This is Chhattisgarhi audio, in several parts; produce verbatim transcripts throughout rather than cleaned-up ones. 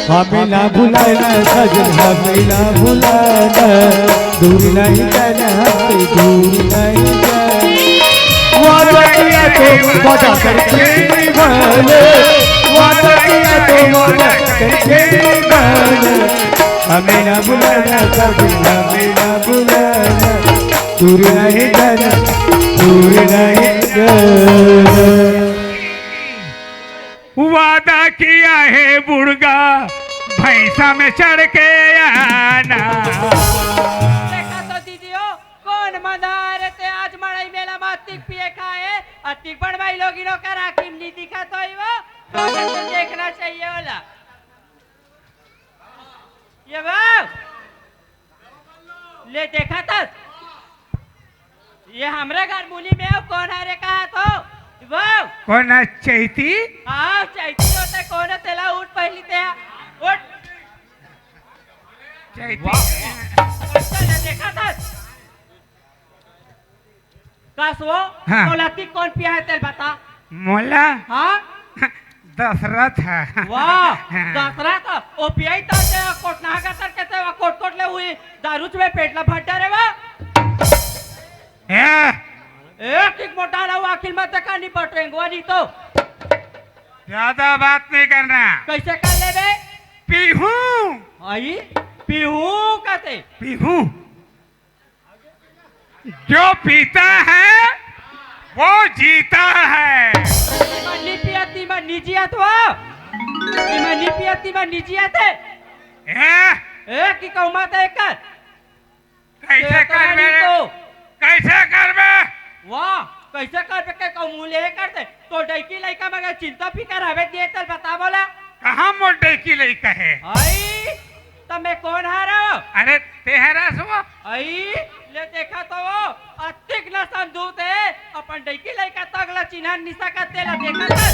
हमें ना भुलाना सजन, हमें ना भुलाना, दूर नहीं जाना हमसे, दूर नहीं जाना। वादा किया तो वादा करके निभाना, वादा किया तो वादा करके निभाना। हमें ना भुलाना सजन, हमें ना भुलाना, दूर नहीं जाना, दूर नहीं जाना। वादा किया है बुड़गा, भैंसा में चढ़ के आना। देखा तो दीदी हो, कौन मदार ते आज मड़ई मेला में अतिक पिए खाए, अतिक बड़वाई लोगिनो का राखी में नहीं दिखा तो ही वो, तो देखना चाहिए वाला। ये बाबू, ले देखा था, ये हमरे घर मुली में अब कौन हरे कहा तो वो। कौन है चैती? हाँ, चैती होते कौन है, तेला उठ पहली ते उठ। चैती। वाह। चल, ले देखा था। कस वो? हाँ। तोला ती कौन पिया है तेल बता। मोला? हाँ। दशरथ है। वाह। हाँ। दशरथ। ओ पियाई तो ते कोटनाहा का तर के ते वा कोट कोट ले हुई दारू चुबे पेट ला भट्टा रे वा। ए। एक एक मोटा ना आखिर मत का नहीं पटेंगवा नहीं तो। ज्यादा बात नहीं करना। कैसे कर ले बे? पीहू। आई। पीहू कहते। पीहू। जो पीता है वो जीता है। तिमन नी पिया, तिमन नी जिया तो। तिमन नी पिया, तिमन नी जिया ते। ए? ए, की कहूँ मत एक कर। कैसे करबे रे? तो। कैसे करबे? वाह, कैसे करबे के कहूँ मुँह ले कर दे। तो डैकी लइका मगर चिंता फिकर हवे दिए तल बता बोला। कहाँ मोर डैकी लइका है? आई, त मैं कौन हारो? अरे, ते हरस वो। आई, ले देखा तो वो, अतिक न समझूत है, अपन डैकी लइका तक ला चिन्हा निशा का तेला देखा था।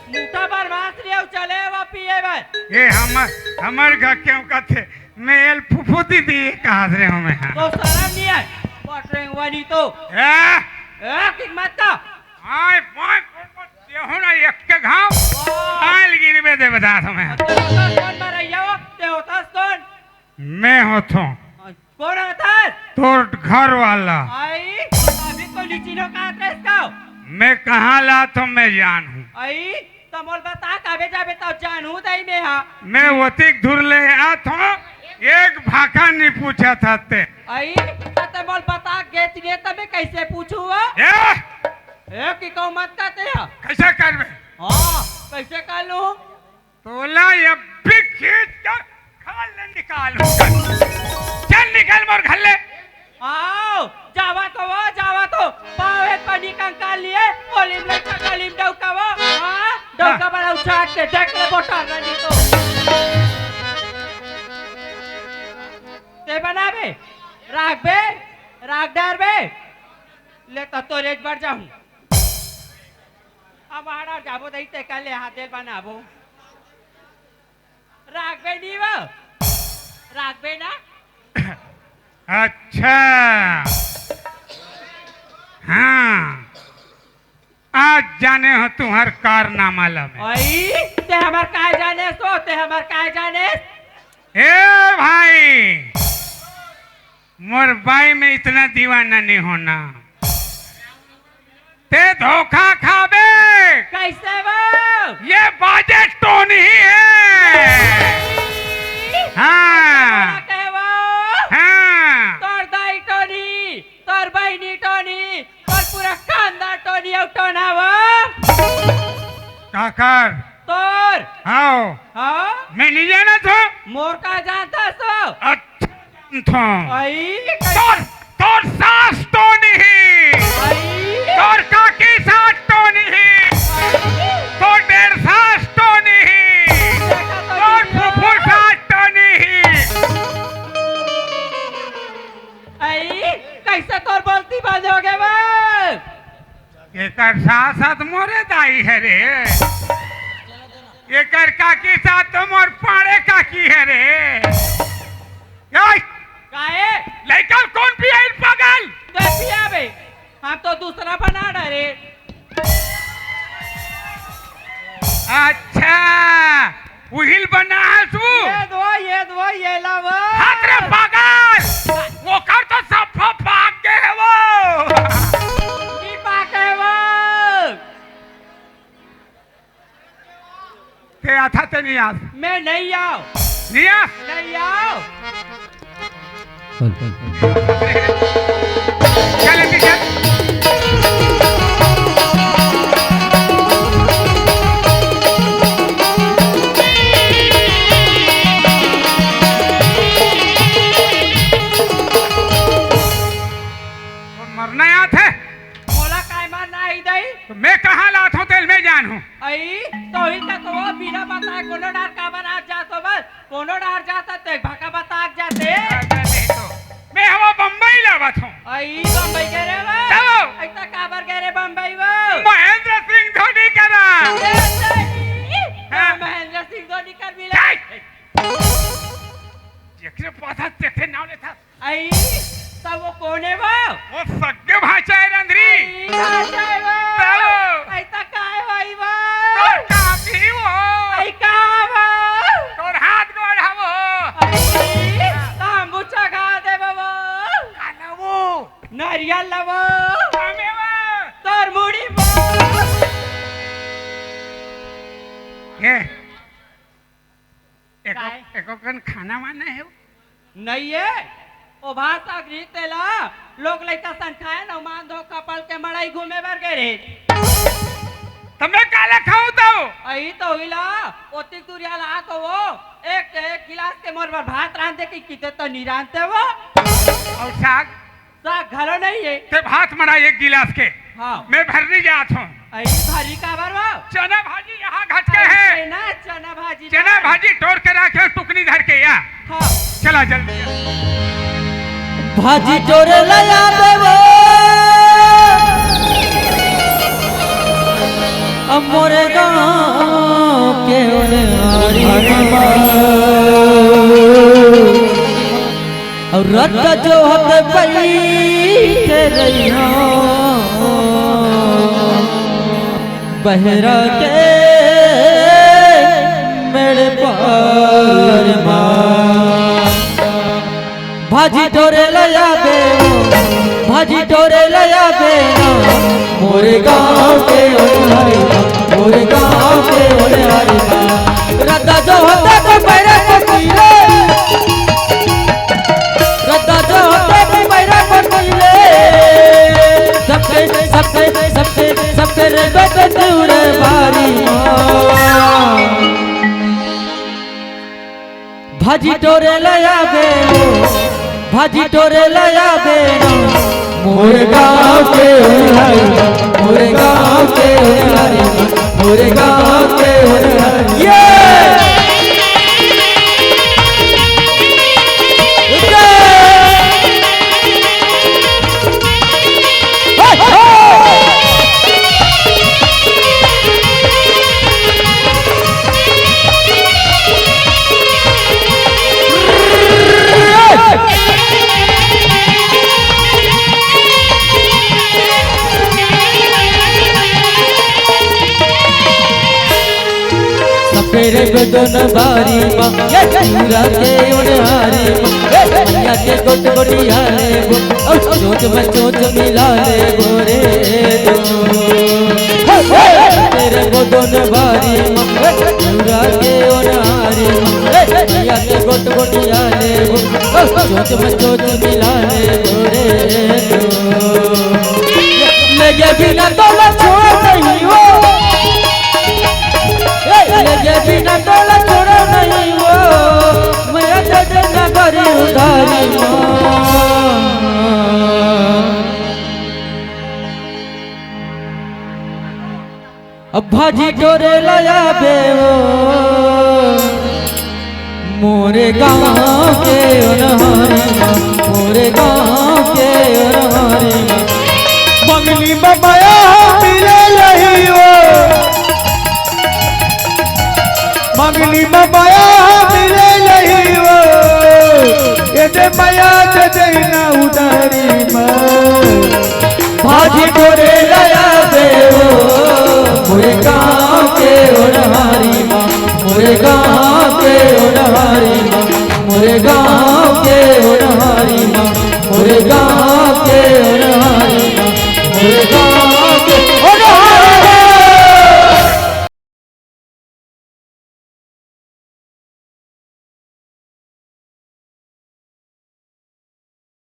मुठा भर मांस लियो, चले वा पिए भाई। ये हमर, हमर घर क्यों कथे? मैं एल फुफुदी दी कहा रे हमें, हाँ। तो शर्म नहीं आए, पटरेंगवा नहीं तो। ए? ए, किक मत का। आय, बाय, देहो ना एक के घाव, वाह। आयल गिरबे दे बता तुम्हें। अच्छा, होता कौन मरैया हो? ते होता कौन? मैं होथों। कौन होता? तोर घर वाला। आई, अभी तो लिचिनो का address का? मैं कहाँ ला तो मैं जानहूँ। आई, त मोल बता, काबे जाबे त जानहूँ दई में हा। मैं ओतिक दूर ले आत हों, एक भाखा नहीं पूछा था ते। आई, त ते मोल बता, गेच गे त मैं कैसे पूछूँ वो? ए! ए, की कहूँ मत कहते हा। कैसे करबे? हाँ, कैसे कर लूँ? तोला ये भी खींच कर खाल ले निकालूँ। चल निकल मोर घर ले। आओ, जावा तो वो, जावा तो। पावे पनी कंकाल लिए, ओलिम लइका कलिम डौका वो। हाँ, डौका हाँ। बड़ा उछाट के देख ले बोटा रनी तो। ते बनाबे, राखबे, राख डारबे। ले तो तोरे ज बर जाहूँ। अब आड़ा जाबो दई ते का ले हाथ दे बनाबो। राखबे नहीं वो? राखबे ना? अच्छा। हाँ। आज जाने हो तुम्हार कारनामा ला मैं। ओई, ते हमार काय जाने सो, ते हमार काय जाने? ए भाई, मोर बाई में इतना दीवाना नहीं होना। ते धोखा खाबे। कैसे वो? ये बाजे टोन ही है। हाँ। क्या वो? हाँ। तोर दाई टोनी, तोर बहिनी टोनी, तोर पूरा खानदान टोनी अउ टोना वो। काकर? तोर। हाव। हाँ? मैं नहीं जानत हों। मोर का जानत हस? अच्छा जानत हों। आई, तोर, तोर सास टोनी ही। आई। तोर काकी सास टोनी ही। आई। तोर डेर सास टोनी ही। देखा तो तोर दीदी फुफू हो। सास टोनी ही। आई, कैसे तोर बोलती बंद हो गए वो? एकर सास सास मोरे दाई है रे। एकर काकी सास तो मोर पाड़े काकी है रे। ए! काहे? लइका कौन पियाई पागल? ते पियाबे। हम तो दूसरा बना डारे। अच्छा, उहिल बना है तू? ते नहीं आस। मैं नहीं आओ। नहीं आस। नहीं आओ। चल, चल, चल। चल, जल्दी चल। मरना याद है। मोला काय मरना ही दई? तो मैं कहाँ लात हूँ, तेल मैं जान हूँ। अई, तो ही का तो वो बिना बताए कोनो डार काबर आ जात हो बस? कोनो डार जाता ते भाका बता जाते। अरे नहीं तो, मैं हवा बम्बई लावत हूँ। अई, बम्बई गे रे बा? चलो। ऐसा काबर गे रे बम्बई वो? महेंद्र सिंह धोनी करा। ए, नहीं। हाँ। महेंद्र सिंह धोनी कर मिला। जाए। जेकरे पास तेकरे नाव लेता। अई, त वो कोन हे वो? वो सग्गे भांचा हे रंधरी। अई, भांचा हे वो। चलो। अई, त काय होई वो? तोर का पी वो? अई, का वो? तोर हाथ गोड़ हवो। अई, त हम बुच्चा खा देबो वो। काला वो? नरियल ला वो। कामे वो? तोर मुड़ी वो। ये, एको, काय? एको कन खाना वाना हे वो? नहीं है। ओ भाषा गृह तेला लोग लइका सन खाए न मान धो कपल के मड़ई घूमे बर गे रे। त मैं काला खाऊं तो? अई तो हिला, ओतिक दूरिया ला तो वो, एक, एक गिलास के मोर बर भात रांध दे कि किते तो नहीं रांधते वो। अउ साग? साग घलो नहीं है। ते भात मड़ा एक गिलास के। हाँ। मैं भर्री जात हूँ। अई भर्री काबर वो? चना भाजी यहाँ घटके हे। अरे ना, चना भाजी चना ना। भाजी टोर के राखे, टुकनी धर के या। हाँ। चला जल्दी। भाजी टोरे ला या देवो, अब मोरे गाँव के ओने हरी हरी माँ। अउ रद्दा जो हत बइठे रहिहौं, बहरा के मेड़ पार मा। भाजी टोरे लया बे, भाजी टोरे लया बे ना, मोरे गाँव के ओनहारी, मोरे गाँव के ओनहारी। रद्दा जो होते को पैरा को पीले, रद्दा जो होते को पैरा को पीले। सबके, सबके, सबके, सबके रे बेटे तू रे भारी माँ। भाजी टोरे लया बे, भाजी टोरे लया बे ना। मोरे गाँव के हरी, मोरे गाँव के हरी, मोरे गाँव के हरी। ये! सपेरे को दोनों बारी माँ, ये पूरा के उनहारी माँ, ये मैया के गोट गोटिया लेबो, और चोंच में चोंच मिला लेबो रे दोनों। सपेरे को दोनों बारी माँ, ये पूरा के उनहारी माँ, ये मैया के गोट गोटिया लेबो, और चोंच में चोंच मिला लेबो रे दोनों। लेगे बिना तोला छोड़ नहीं वो। ए, लेगे बिना तोला छोड़ नहीं वो। मैं तो देना बड़ी उधारी माँ। अब भाजी टोरे लया बे वो, मोरे गाँव के ओनहारी माँ, मोरे गाँव के ओनहारी माँ। मंगनी में मया मिले नहीं वो, मंगनी में मया मिले नहीं वो, ये दे मया दे देना उधारी माँ। भाजी टोरे लया बे वो, मोरे गाँव के ओनहारी माँ, मोरे गाँव के ओनहारी माँ, मोरे गाँव